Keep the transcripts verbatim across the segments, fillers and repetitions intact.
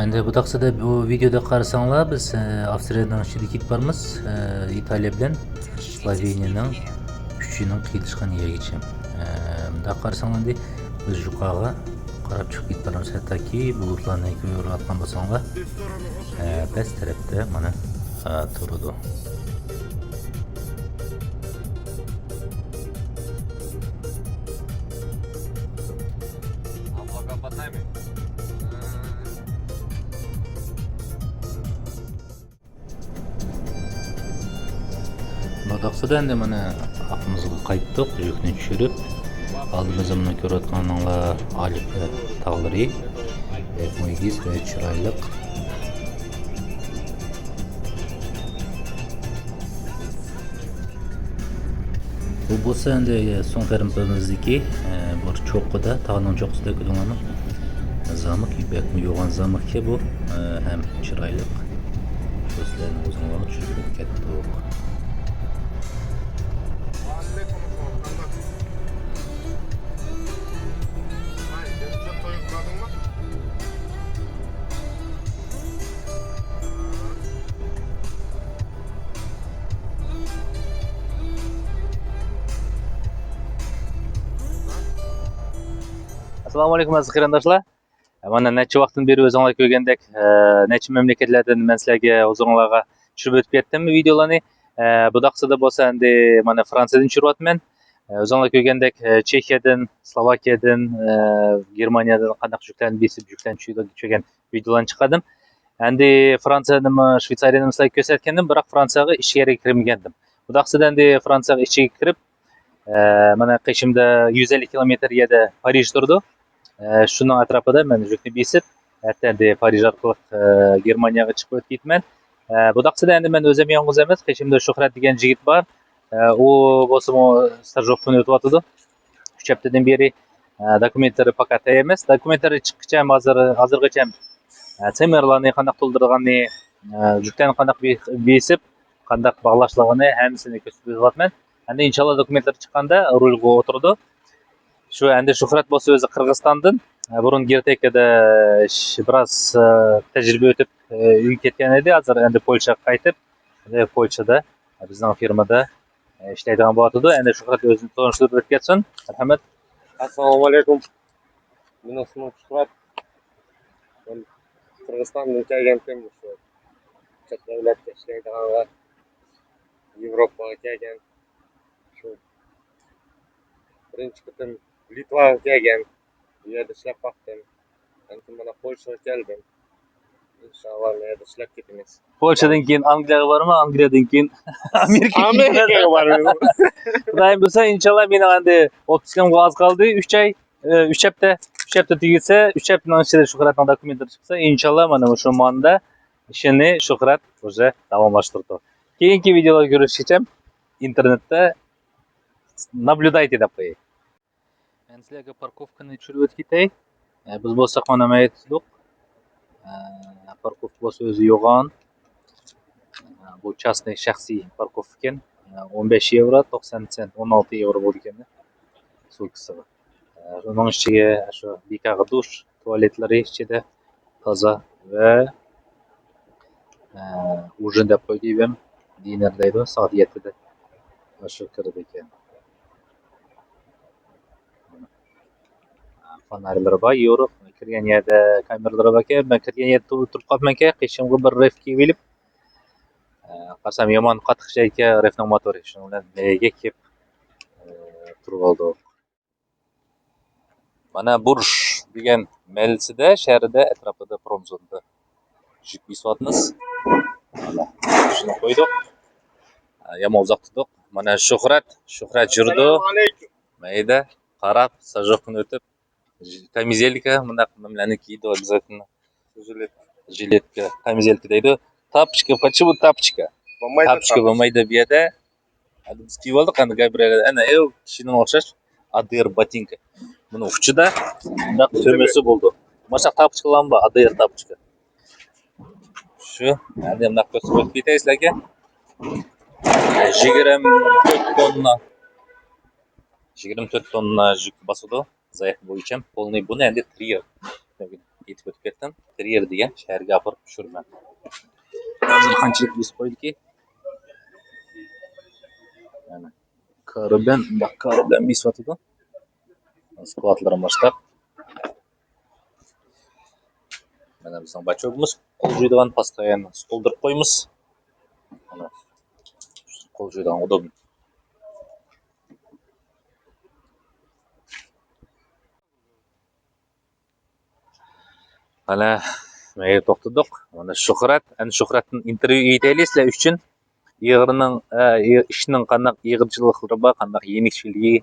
ئەندى بۇ تاقسىدا بۇ ۋىدېودا قارىساڭلار، بىز، ئە، ئاۋسترىيەنىڭ ئىچىدە كېتىپ بارمىز. ئە، ئىتالىيە بىلەن سلوۋېنىيەنىڭ كۈچىنىڭ قىيىلىشقان يەرگىچە. ئە، مۇنداق قارىساڭلار، ئەندى بىز يۇقىرىغا قاراپ چىقىپ كېتىپ بارىمىز. ھەتتاكى بۇلۇتلارنى كۆرۈۋاتقان بولساڭلار، ئە، پەس تەرەپتە مانا، ئە، تۇرىدۇ. بۇ تاقسىدا ئەندى مانا ئاقىمىزغا قايتتۇق، يۈكنى چۈشۈرۈپ. ئالدىمىزدا مانا كۆرۈۋاتقانلار ئالپى تاغلىرى. بەكمۇ ئېگىز ۋە چىرايلىق. بۇ بولسا ئەندى سۇڭ فېرمىمىزدىكى، ئە، بىر چوققىدا، تاغنىڭ چوققىسىدا كۆردۈڭلارمۇ؟ زامك، بەكمۇ يوغان زامككەن بۇ، ئە، ھەم چىرايلىق. شۇ سىلەرنىڭ ئۆزۈڭلارغا چۈشۈرۈپ كەتتۇق. ئەسسالامۇ ئەلەيكۇم، ئەزىز قېرىنداشلار. مانا نەچچە ۋاقىتتىن بېرى ئۆزۈڭلار كۆرگەندەك، ئە، نەچچە مەملىكەتلەردىن مەن سىلەرگە، ھۇزۇرۇڭلارغا چۈشۈرۈپ ئۆتۈپ كەتتىم ۋىدېئولارنى. ئە، بۇ تاقسىدا بولسا ئەندى مانا فرانسىيەدىن چۈشۈرۈۋاتىمەن. ئە، ئۆزۈڭلار كۆرگەندەك، ئە، چېخىيەدىن، سلوۋاكىيەدىن، ئە، گېرمانىيەدىن قانداق يۈكلەرنى بېسىپ، يۈكلەرنى چۈشۈرگەن ۋىدېئولارنى چىقاردىم. ئەندى فرانسىيەنىمۇ، شۋېتسارىيەنىمۇ سىلەرگە كۆرسەتكەندىم، بىراق فرانسىيەگە ئىچكىرىگە كىرمىگەندىم. بۇ تاقسىدا ئەندى فرانسىيەغا ئىچىگە كىرىپ، ئە، مانا قېشىمدا يۈز ئەللىك كىلومېتىر يەردە پارىژ تۇرىدۇ. ئە، شۇنىڭ ئەتراپىدا مەن يۈكنى بېسىپ، ھەتتا ئەندى پارىژ ئارقىلىق، ئە، گېرمانىيەغا چىقىپ ئۆتۈپ كېتىمەن. ئە، بۇ تاقسىدا ئەندى مەن ئۆزۈم يالغۇز ئەمەس، قېشىمدا شۆھرەت دېگەن يىگىت بار. ئە، ئۇ بولسىمۇ ستاژىروفكىنى ئۆتۈۋاتىدۇ. ئۈچ ھەپتىدىن بېرى، ئە، دوكۇمېنتلىرى پاكا تەييار ئەمەس. دوكۇمېنتلىرى چىققىچە ھازىر، ھازىرغىچە، ئە، سېمېرلارنى قانداق تولدۇرىدىغاننى، ئە، يۈكلەرنى قانداق بې-، بېسىپ، قانداق باغلاشلىقىنى ھەممىسىنى كۆرسىتىپ بېرىۋاتىمەن. ئەندى ئىنشاللا دوكۇمېنتلىرى چىققاندا رۇلغا ئولتۇرىدۇ. شۇ ئەندى شۆھرەت بولسا ئۆزى قىرغىزىستاندىن، ئە، بۇرۇن گىرتېكىدا ش-، بىراز، ئە، تەجرىبە ئۆتۈپ، ئە، ئۆيگە كەتكەن ئىدى. ھازىر ئەندى پولشاغا قايتىپ، ئە، پولشىدا، ئە، بىزنىڭ فىرمىدا، ئە، ئىشلەيدىغان بولۇۋاتىدۇ. ئەندى شۆھرەت ئۆزىنى تونۇشتۇرۇپ ئۆتۈپ كەتسۇن. مەرھەمەت. ئەسسالامۇ ئەلەيكۇم. مېنىڭ ئىسمىم شۆھرەت. مەن قىرغىزىستاندىن كەلگەنتىم، مۇشۇ چەت دەۋلەتتە ئىشلەيدىغانغا، ياۋروپاغا كەلگەن. شۇ بىرىنچى قېتىم لىتۋاغا كەلگەن. بۇ يەردە ئىشلەپ باقتىم. ئەمدى مانا پولشىغا كەلدىم. ئىنشاللا، بۇ يەردە ئىشلەپ كېتىمىز. پولشادىن كېيىن ئانگلىيەگە بارىمەن، ئانگلىيەدىن كېيىن ئامېرىكىغا، ئامېرىكىغا بارىمەن. خۇدايىم بۇيرۇسا، ئىنشاللا، مېنىڭ ئەندى ئوتپۇسكامغا ئاز قالدى. ئۈچ ئاي، ئە، ئۈچ ھەپتە، ئۈچ ھەپتە تۈگىسە، ئۈچ ھەپتىنىڭ ئىچىدە شۆھرەتنىڭ دوكۇمېنتلىرى چىقسا، ئىنشاللا، مانا مۇشۇ ماندا ئىشىنى شۆھرەت ئۆزى داۋاملاشتۇرىدۇ. كېيىنكى ۋىدېولاردا كۆرۈشكىچە ئىنتېرنېتتا نابليۇدايتې دەپ قوياي. مەن سىلەرگە پاركوفكىنى چۈشۈرۈپ ئۆتۈپ كېتەي. ئە، بىز بولساق مانا مەيدە تۇتۇق. ئە، پاركوفكا بولسا ئۆزى يوغان. ئە، بۇ چاستنىي، شەخسىي پاركوفكا ئىكەن. ئە، ئون بەش ياۋرو توقسان سېنت، ئون ئالتە ياۋرو بولىدىكەن سۇتكىسىغا. ئە، ئۇنىڭ ئىچىگە شۇ بىكارغا دۇش، تۇالېتلىرى ئىچىدە تازا ۋە، ئە، ئۇژىن دەپ قويدى ئىبىم، دىنېر دەيدۇ، سائەت يەتتىدە ئاشۇ كىرىدىكەن. فونارلىرى بار، يورۇق. كىرگەن يەردە كامېرالىرى باركەن. مەن كىرگەن يەردە تۇ-، تۇرۇپ قاپتىمەنكەن، قېشىمغا بىر رېف كىيىۋېلىپ، ئە، قارىسام يامان قاتتىق شەيكەن رېفنىڭ موتورى. شۇنىڭ بىلەن مەيگە كېلىپ، ئە، تۇرۇۋالدۇق. مانا بۇرش دېگەن مەھەللىسىدە، شەھىرىدە، ئەتراپىدا پرومزونىدا يۈك بېسىۋاتىمىز. مانا شۇنى قويدۇق. يامان ئۇزاق تۇردۇق. مانا شۆھرەت، شۆھرەت يۈرىدۇ. مەيدە قاراپ، ستاژىروفكىنى ئۆتۈپ، كامىزېلكا، مۇنداق نېمىلەرنى كىيىدۇ ئوبيازاتېلنو. ژىلېتكا. ژىلېتكا، كامىزېلكا دەيدۇ. تاپچكا، почему тапочка؟ بولمايدۇ، تاپچكا تاپچكا. بولمايدۇ بۇ يەردە. ھازىر بىز كىيىۋالدۇق، ئەنە گابرىيەل، ئەنە ئەۋ كىشىنىڭ ئوخشاش ئادىر بوتىنكا. بۇنىڭ ئۇچىدا مۇنداق تۈگمىسى بولىدۇ. ماشۇنداق تاپچكىلارمۇ بار، ئادىر تاپچكا. شۇ، ئەمدى مۇنداق كۆرسىتىپ ئۆتۈپ كېتەي سىلەرگە. يىگىرمە تۆت توننا، يىگىرمە تۆت توننا يۈك باسىدۇ. زايەت بويىچە پولنىي بۇنى ئەمدى تريېر ئېيتىپ ئۆتۈپ كەتتىم. تريېر دېگەن شەھەرگە ئاپىرىپ چۈشۈرىمەن. ھازىر قانچىلىك بېسىپ قويدىكى؟ مانا كارى بىلەن، مۇنداق كارى بىلەن بېسىۋاتىدۇ. سكۋاتلىرىمۇ ئاشتاق. مانا بىزنىڭ باچوكىمىز، قول جۇيىدىغان، پاستايان سۇ تولدۇرۇپ قويىمىز. مانا قول جۇيىدىغان ئۇدۇم. مانا، مەيلى توختىدۇق. مانا شۇھرەت، ئەنە شۇھرەتتىن ئىنتېرۋيۇ ئېيتەيلى سىلەر ئۈچۈن. ئېغىرنىڭ، ئە، ئىشنىڭ قانداق ئېغىرچىلىقلىرى بار، قانداق يېنىكچىلىكى،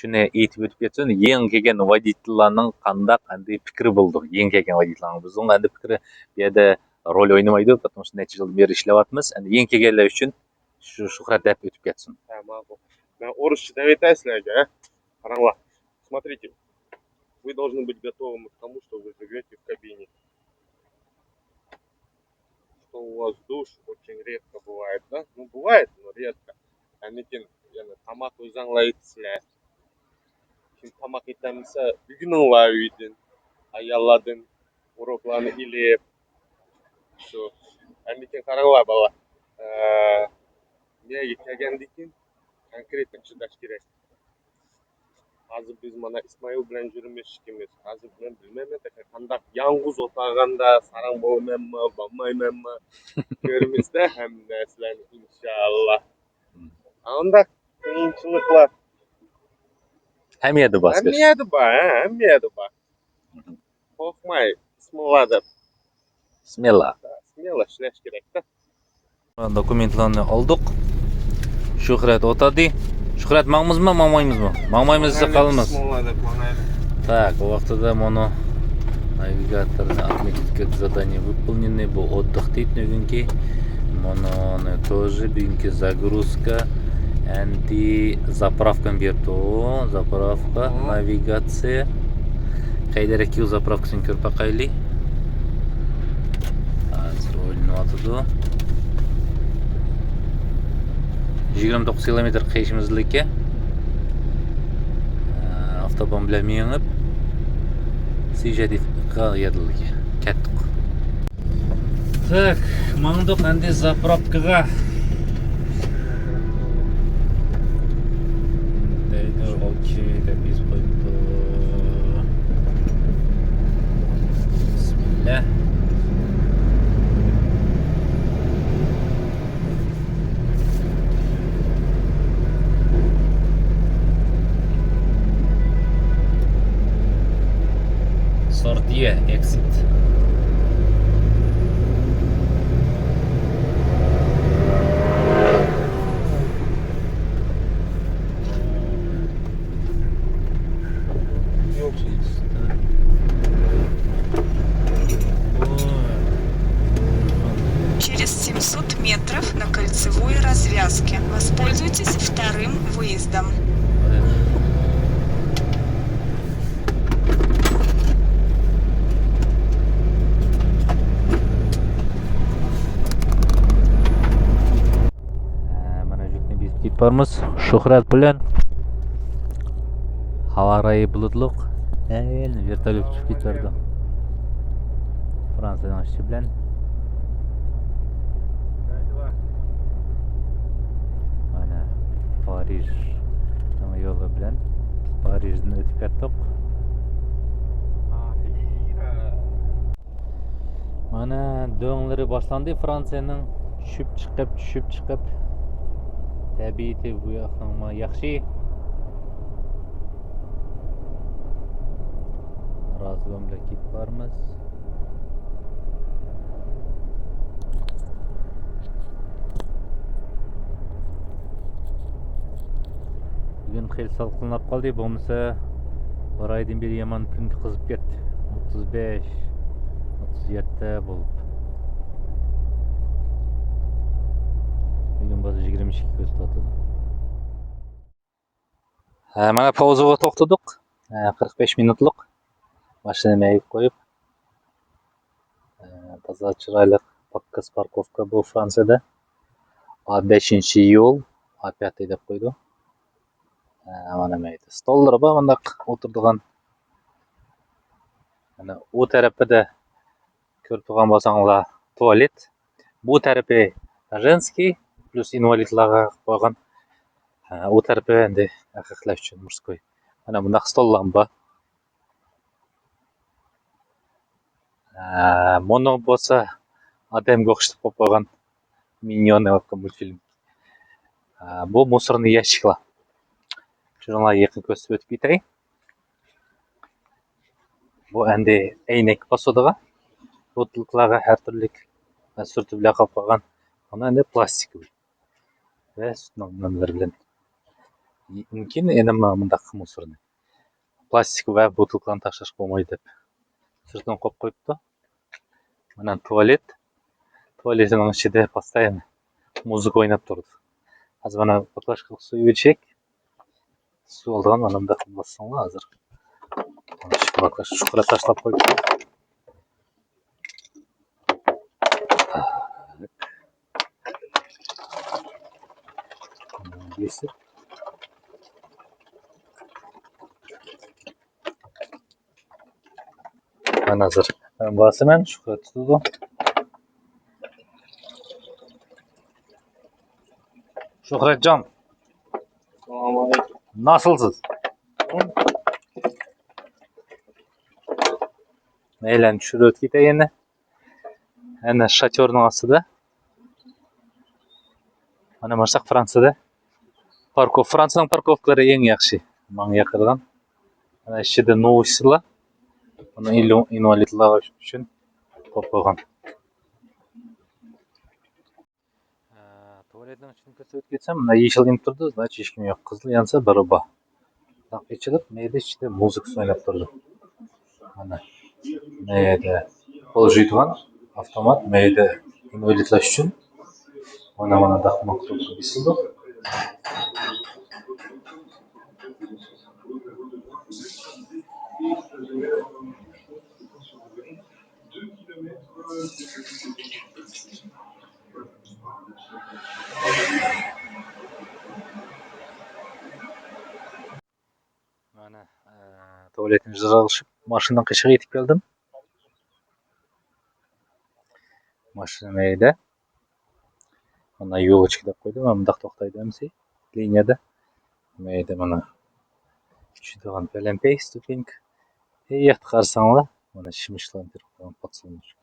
شۇنى ئېيتىپ ئۆتۈپ كەتسۇن. يېڭى كەلگەن ۋودىتېللارنىڭ قانداق ئەمدى پىكرى بولىدۇ؟ يېڭى كەلگەن ۋودىتېللارنىڭ بىزنىڭ ئەمدى پىكرى بۇ يەردە رول ئوينىمايدۇ. پاتمۇش نەچچە يىلدىن بېرى ئىشلەۋاتىمىز. ئەمدى يېڭى كەلگەنلەر ئۈچۈن شۇ شۇھرەت دەپ ئۆتۈپ كەتسۇن. ھە، ماقۇل. مەن ئورۇسچە دەۋېتەي سىلەرگە، ھە؟ قاراڭلار. Смотрите. Вы должны быть готовы к тому, что вы живёте в кабине. Что у вас душ очень редко бывает, да? Ну, бывает, но редко. Әнекин, яны тамақ өзеңләр итсілер. Ким тамақ итәмесе, үгенеңләр үйден, аялладан урокны илеп. Шу. Әнекин, қараңлар, бала. Ә, неге келгендікін конкретно чыдаш керек. Hozir biz mana Ismoil bilan yurmiz ikkimiz. Hozir men bilmayman, qandoq yolg'iz o'tirganda sarang bo'lamanmi, bo'lmaymanmi. Ko'ramiz-da hamma narsalarni, inshaalloh. Unda qiyinchiliklar Hamma yerda bor. Hamma yerda bor, ha, hamma yerda bor. Qo'rqmay, bismillah deb. Bismillah. Bismillah ishlash kerak-da. Dokumentlarni oldik. Shuhrat o'tadi. Shuhrat, mangmizmi, mangmaymizmi? Mangmaymiz desa qolamiz. Bismillah deb mangaymiz. Так, bu vaqtida mono navigatorni отметить etdi, задание выполнено, bu отдых deydi bugungi. Mono тоже bugungi загрузка. Endi заправканы berdi. Заправка, navigatsiya. Qaydarakki заправкасын ko'rib baqayli. Hozir o'ylanayotidi. Yigirma to'qqiz kilometr qilishimizlikka, avtobon bilan minib, Сижадевка yadilga ketdik. Так, маңдық әнде заправкаға. Дейді, окей деп ес қойыпты. Бисмилля. Sortie, exit. Через семьсот метров на кольцевой развязке. Воспользуйтесь вторым выездом. Mana yükni biz Gidip barmız. Şöhrat bilen. Hava rayı bulutluq. Eee, vertolyot uçup gidip bardı. Fransa'nın üstü bilen. Mana Parij yolu bilen Parijden ötüp kettik. مانا دۆڭلىرى باشلاندى فرانسىيەنىڭ، چۈشۈپ چىقىپ، چۈشۈپ چىقىپ. تەبىئىتى بۇ ياقنىڭمۇ ياخشى. رازۋوم بىلەن كېتىپ بارىمىز. بۈگۈن خېلى سالقىنلاپ قالدى، بولمىسا بىر ئايدىن بېرى يامان كۈن قىزىپ كەتتى. ئوتتۇز بەش، ئوتتۇز يەتتە بولۇپ. بۈگۈن بولسا يىگىرمە ئىككى كۆرسىتىۋاتىدۇ. ھە، مانا پاۋزىغا توختىدۇق. ھە، قىرىق بەش مىنۇتلۇق. ماشىنىنى مەيىپ قويۇپ. ھە، تازا چىرايلىق. پاككاس پاركوفكا بۇ فرانسىيەدە. ئا بەشىنچى يول، ئا پياتىي دەپ قويىدۇ. ئە، مانا مەيدە ستوللىرى بار مۇنداق ئولتۇرىدىغان. مانا ئۇ تەرىپىدە كۆرۈپ تۇرغان بولساڭلار تۇالېت. بۇ تەرىپى ژېنسكىي پليۇس ئىنۋالىدلارغا قويغان. ئە، ئۇ تەرىپى ئەمدى ئەركەكلەر ئۈچۈن مۇژسكوي. مانا مۇنداق ستوللار بار. ئە، مۇنۇ بولسا ئادەمگە ئوخشىتىپ قويۇپ قويغان مىنيون دەپ مۇلتفىلىم. ئە، بۇ مۇسورنىي ياشىكلار. شۇنىڭغا يېقىن كۆرسىتىپ ئۆتۈپ كېتەي. بۇ ئەمدى ئەينەك باسىدىغان بوتۇلكىلارغا ھەر تۈرلۈك سۈرتۈپ قويۇپ قويغان. ئۇنى ئەمدى پلاستىكىۋى ۋە سۈت نەملىرى بىلەن. مۇمكىن، يەنە مۇنداق مۇسورنى پلاستىك ۋە بوتۇلكىلارنى تاشلاشقا بولمايدۇ دەپ سىرتىدىن قويۇپ قويۇپتۇ. مانا تۇالېت. تۇالېتنىڭ ئىچىدە پوستايىن مۇزىكا ئويناپ تۇرىدۇ. ھازىر مانا باكلاشكىغا سۇ ئىچىشەك. سۇ ئالىدىغان مانا مۇنداق باسساڭلار ھازىر. باكلاش شۇ قارا تاشلاپ قويۇپتۇ. مانا ھازىر مەن باسىمەن، شۇھرەت تۇتىدۇ. شۇھرەتجان، ناسىلسىز؟ مەيلى، چۈشۈرۈپ كېتەي يەنە. ئەنە شاتيورنىڭ ئاستىدا. مانا مۇشۇنداق فرانسىيەدە پاركوف، فرانسىيەنىڭ پاركوفكىلىرى ئەڭ ياخشى. ماڭا ياقىدىغان. مانا ئىچىدە نوۋۇسلار. بۇنى ئىنۋالىدلار ئۈچۈن قويۇپ قويغان. ئە، تۇالېتنىڭ ئىچىنى كۆرسىتىپ كەتسەم، مانا يېشىل يېنىپ تۇرىدۇ، زناچىت ھېچكىم يوق. قىزىل يانسا بىرى بار. ئېچىلىپ، مەيدە ئىچىدە مۇزىكىسى ئويناپ تۇرىدۇ. مانا مەيدە قول جۇيىدىغان ئاپتومات، مەيدە ئىنۋالىدلار ئۈچۈن. مانا، مانا داخما بېسىلىدۇ. مانا، ئە، تۇالېتنى جىزاغلىشىپ ماشىنىنىڭ قېشىغا يېتىپ كەلدىم. ماشىنا مەيدە. مانا يول ئىچىگە دەپ قويدۇم. مانا مۇنداق توختايدۇ ھەممىسى لىنىيەدە. مەيدە مانا چۈشىدىغان پەلەمپەي، ستۇپېنكا. ئەي ياقتا قارىساڭلار، مانا شىمىشلارنى تېرىپ قويغان پاتسىلمۇچۇك.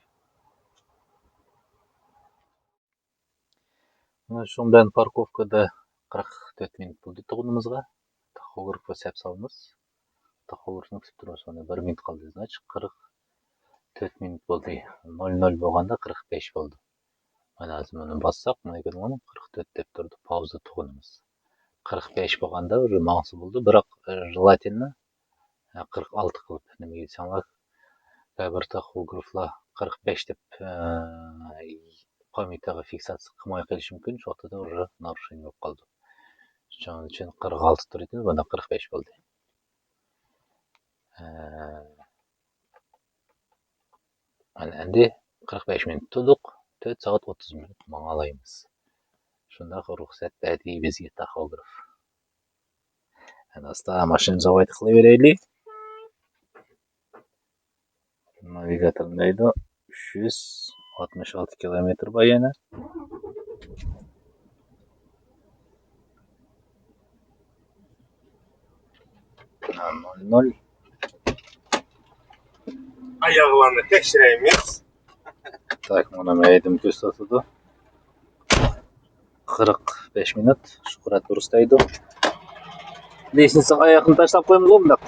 مانا شۇنىڭ بىلەن پاركوفكىدا قىرىق تۆت مىنۇت بولدى تۇغىنىمىزغا. تاخوگرافقا ھېساب سالىمىز. تاخوگرافنى كۈتۈپ تۇرىمىز. مانا بىر مىنۇت قالدى، زناچىت قىرىق تۆت مىنۇت بولدى. نول نول بولغاندا قىرىق بەش بولدى. مانا ھازىر مانا باسساق، مانا كۆرۈڭلار، قىرىق تۆت دەپ تۇرىدۇ، پاۋزا تۇغىنىمىز. قىرىق بەش بولغاندا بىر ماڭسا بولىدۇ، بىراق، ئە، ژېلاتىننى، ئە، قىرىق ئالتە قىلىپ، نېمىگە دېسەڭلار، بەزى بىر تاخوگرافلار قىرىق بەش دەپ، ئە، پامياتىغا فىكساتسىيە قىلماي قېلىشى مۇمكىن، شۇ ۋاقىتتا بىر نارۇشېنىيە بولۇپ قالىدۇ. شۇنىڭ ئۈچۈن قىرىق ئالتە تۇرىدۇ، بۇندا قىرىق بەش بولدى. ئە، مانا ئەمدى قىرىق بەش مىنۇت تۇردۇق، تۆت سائەت ئوتتۇز مىنۇت ماڭالايمىز. شۇنداق رۇخسەت بەردى بىزگە تاخوگراف. ئەنە ئاستا ماشىنا زاۋايىت قىلىۋېرەيلى. ناۋىگاتور دەيدۇ. ئۈچ يۈز ئاتمىش ئالتە كىلومېتىر بار يەنە. نول نول. ئاياغلارنى تەكشۈرەيمىز. تاك، مانا مەيدىم كۆرسىتىدۇ. قىرىق بەش مىنۇت، شۇھرەت دۇرۇس دەيدۇ. لېچنىسىغا ئاياقنى تاشلاپ قويىمىزغۇ مۇنداق.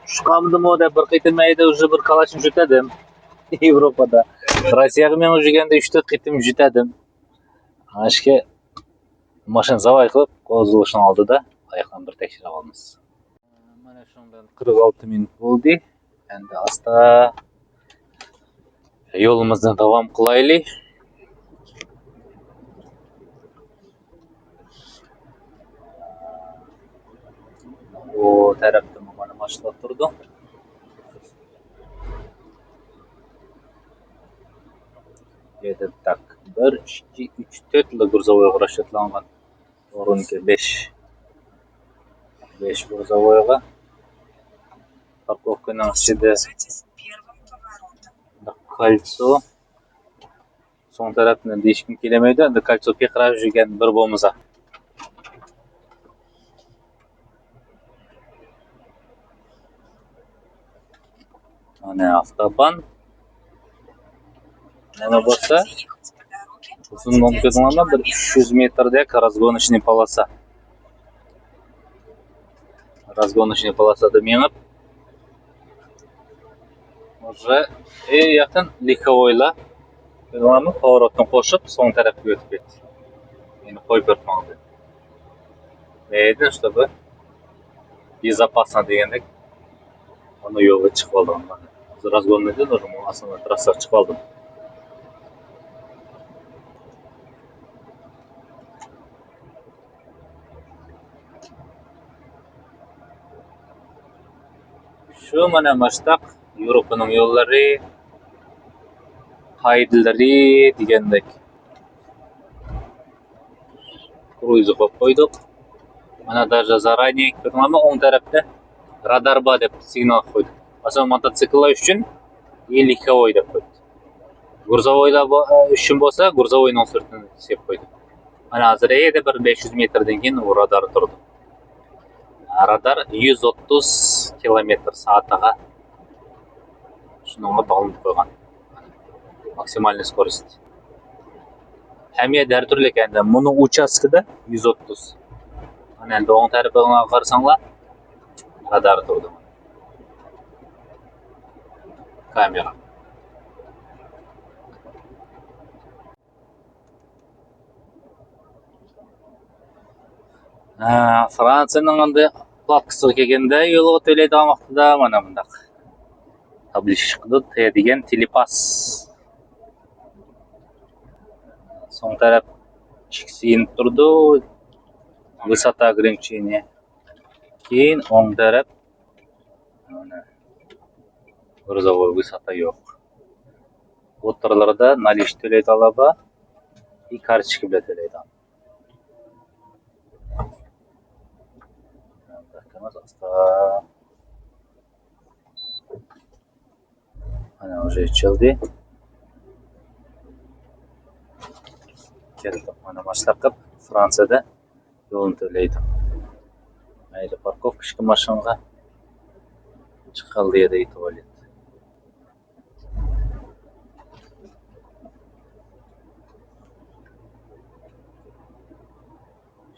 چۈشۈپ قالمىدىمۇ دەپ بىر قېتىم مەيدە ئۇژې بىر كالاچنى جۈتەدىم. ياۋروپادا. روسىيەگە مېڭىپ يۈرگەندە ئۈچ تۆت قېتىم جۈتەدىم. ئاشكە ماشىنا زاۋاي قىلىپ، قوزغىلىشنىڭ ئالدىدا ئاياقلارنى بىر تەكشۈرۈپ ئالىمىز. مانا شۇنىڭ بىلەن قىرىق ئالتە مىنۇت بولدى. ئەمدى ئاستا يولىمىزنى داۋام قىلايلى. ئۇ تەرەپتىمۇ مانا ماشىنىلار تۇرىدۇ. يەردە تاك بىر، ئىككى، ئۈچ، تۆت گۇرزاۋويغا راشتلانغان. ئورۇنكى بەش. بەش گۇرزاۋويغا. پاركوفكىنىڭ ئىچىدە كالتسو. سوڭ تەرەپنى دېيىشكۈم كېلەمەيدۇ، ئەمدى كالتسو پىقىراپ يۈرگەن بىر بولمىسا. مانا ئاپتاپان. مانا بولسا، ئۇزۇن مۇمكىن بىر ئۈچ يۈز مېتىردەك разгоночный полоса. разгоночный полосада مېڭىپ، уже ئى يېقىن لېكوۋويلار، بىلمەيمەن، پوۋوروتنى قوشۇپ، سوڭ تەرەپكە ئۆتۈپ كەتتى. يەنى قويۇپ ئۆتمەڭدى. نەيدىن شۇ بىر بىزاپاسنا دېگەندەك، ئۇنى يولغا چىقىپ ئالدىم. رازگوننىدىن ئۇزۇن ئاسان تراسسا چىقىپ ئالدىم. شۇ مانا ماشتاق ياۋروپانىڭ يوللىرى، قائىدىلىرى دېگەندەك. كرويزنى قويۇپ قويدۇق. مانا، даже заранее كۆردۈڭلارمۇ، ئوڭ تەرەپتە رادار بار دەپ سىگنال قويدۇق. مەسىلەن، موتوسىكللار ئۈچۈن لېكوۋوي دەپ قويدۇق. گۇرزاۋويلار بو-، ئۈچۈن بولسا، گۇرزاۋوينىڭ سۈرىتىنى سېلىپ قويدۇق. مانا ھازىر ئەيدە بىر بەش يۈز مېتىردىن كېيىن ئۇ رادار تۇرىدۇ. رادار يۈز ئوتتۇز كىلومېتىر سائەتىگە شۇنىڭغا باغلىنىپ قويغان. ماكسىمالنىي سكورىست. ھەممە يەردە ھەر تۈرلۈك ئەمدى. مۇنۇ ئۇچاستكىدا يۈز ئوتتۇز. مانا ئەمدى ئوڭ تەرىپىڭلارغا قارىساڭلار، رادار تۇرىدۇ. كامېرا. ھە، فرانسىيەنىڭ ئەمدى پلاكىسىغا كەلگەندە، يولغا تۆلەيدىغان ۋاقتىدا مانا بۇنداق تابلىچكا چىقىدۇ، تې دېگەن تېلېپاس. سوڭ تەرەپ ئىككىسى يېنىپ تۇرىدۇ، высота ограничения. كېيىن ئوڭ تەرەپ، مانا، گۇرزاۋوي، ۋىساتا يوق. ئوتتۇرىلىرىدا نالىچ تۆلەيدىغانلار بار، كارتوچكا بىلەن تۆلەيدىغان. ئاستا. مانا، ئۇژې ئېچىلدى. كەلدۇق، مانا، ماشتاق قىلىپ، فرانسىيەدە يولنى تۆلەيدۇ. مەيلى، پاركوفكا ئىككى ماشىنىغا چىقالدى يەردە تۇالېت.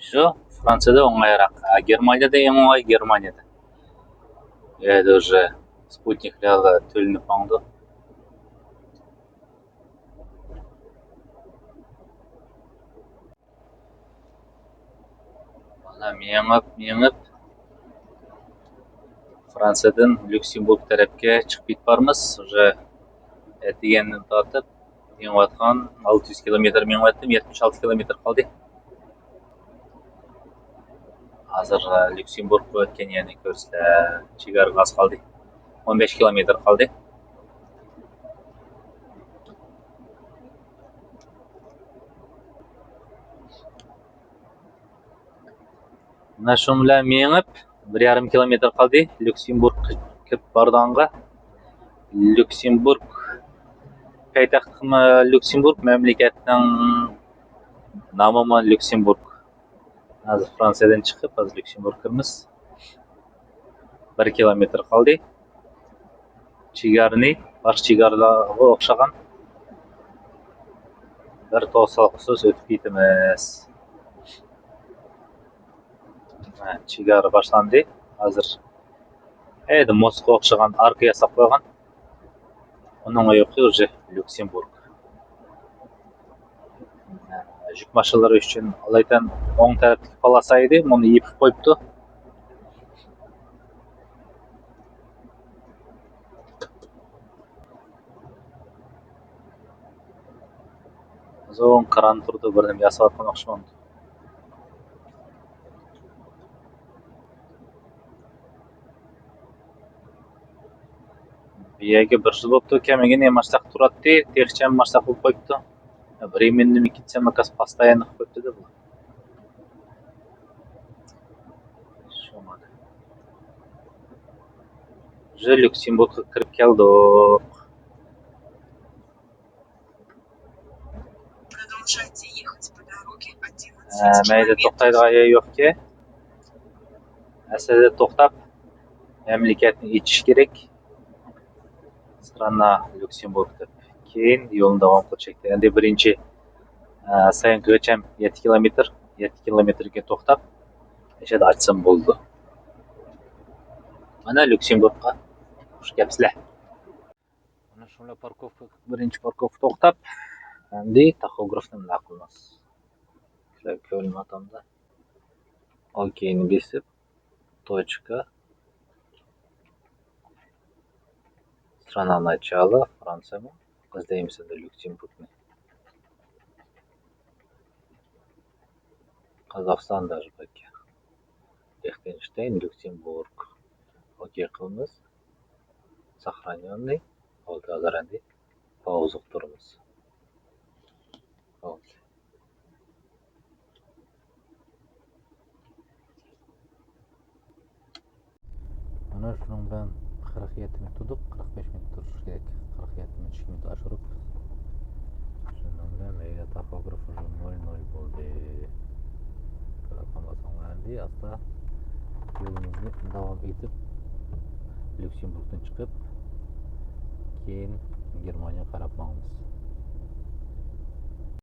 شۇ، فرانسىيەدە ئوڭايراق. ھە، گېرمانىيەدە ئەڭ ئوڭاي، گېرمانىيەدە. يەردە ئۇژې سپۇتنىكلار تۆلىنىپ ماڭىدۇ. مانا مېڭىپ، مېڭىپ، فرانسىيەدىن ليۇكسېمبۇرگ تەرەپكە چىقىپ كېتىپ بارىمىز. ئۇژې ئەتىگەندىن تارتىپ مېڭىۋاتقان، ئالتە يۈز كىلومېتىر مېڭىۋەتتىم، يەتمىش ئالتە كىلومېتىر قالدى. ھازىر، ئە، ليۇكسېمبۇرگقا ئۆتكەن يەرنى كۆرسە، چېگرا ئاز قالدى. ئون بەش كىلومېتىر قالدى. مانا شۇنىڭ بىلەن مېڭىپ، بىر يېرىم كىلومېتىر قالدى ليۇكسېمبۇرگ كېلىپ بارىدىغانغا. ليۇكسېمبۇرگ، پايتەخت ليۇكسېمبۇرگ، مەملىكەتنىڭ نامىمۇ ليۇكسېمبۇرگ. ھازىر فرانسىيەدىن چىقىپ، ھازىر ليۇكسېمبۇرگ كىرىمىز. بىر كىلومېتىر قالدى. چېگرانى، باشقا چېگرالارغا ئوخشىغان بىر توسالغۇسىز ئۆتۈپ كېتىمىز. ھە، چېگرا باشلاندى. ھازىر ئەيدە موسكۋا ئوخشىغان ئاركا ياساپ قويغان. ئۇنىڭ يوقى ئۇژې ليۇكسېمبۇرگ. يۈك ماشىنىلىرى ئۈچۈن ئالايىتەن ئوڭ تەرەپتىكى پالاسا ئىدى، بۇنى يېپىپ قويۇپتۇ. ئۇزۇن كران تۇرىدۇ، بىر نېمە ياساۋاتقان ئوخشىمامدۇ؟ يەرگە بىر يىل بوپتۇ كەلمىگىنى، ماشتاق تۇراتتى، تېخىچە ماشتاق بولۇپ قويۇپتۇ. بىر يىل مەندىن كېتسەم، زاكاز پاستايانلىق قويۇپتۇ-دە بۇ. شۇڭا. Уже ليۇكسېمبۇرگقا كىرىپ كەلدۇق. ھە، مەيدە توختايدىغان يەر يوقكەن. ئەسلىدە توختاپ، مەملىكەتنى ئېچىش كېرەك. Страна Люксембург دەپ. كېيىن يولنى داۋام قىلىشتى. ئەمدى بىرىنچى، ئە، سايانقىغىچە يەتتە كىلومېتىر، يەتتە كىلومېتىرگە توختاپ، ئەشەدە ئاچسام بولىدۇ. مانا ليۇكسېمبۇرگقا خۇش كەپسىلەر. مانا شۇنداق پاركوفكا، بىرىنچى پاركوفكا توختاپ، ئەمدى تاخوگرافنى ئىملا قىلىمىز. سىلەر كۆرۈنۈۋاتامدا. ئوكېينى بېسىپ، توچكا، страна начала، فرانسىيەمۇ، ئىزدەيمىز ئەمدى ليۇكسېمبۇرگنى. قازاقىستان دەربەككە. لىختېنشتەين، ليۇكسېمبۇرگ. ئوكېي قىلىمىز. ساخرانيوننى، ھازىر ئەمدى پاۋزا قىلىمىز. پاۋزا. مانا شۇنىڭ بىلەن قىرىق يەتتە مىنۇت تۇردۇق، قىرىق بەش مىنۇت تۇرۇش كېرەك. قىرىق يەتتە مىنۇت، ئىككى مىنۇت ئاشۇرۇپ. شۇنىڭ بىلەن مەيدە تاخوگراف уже نول نول بولدى. كۆرۈپ قالماساڭلار ئەمدى ئاستا يولىمىزنى داۋام ئېتىپ، ليۇكسېمبۇرگدىن چىقىپ، كېيىن گېرمانىيەگە قاراپ ماڭىمىز.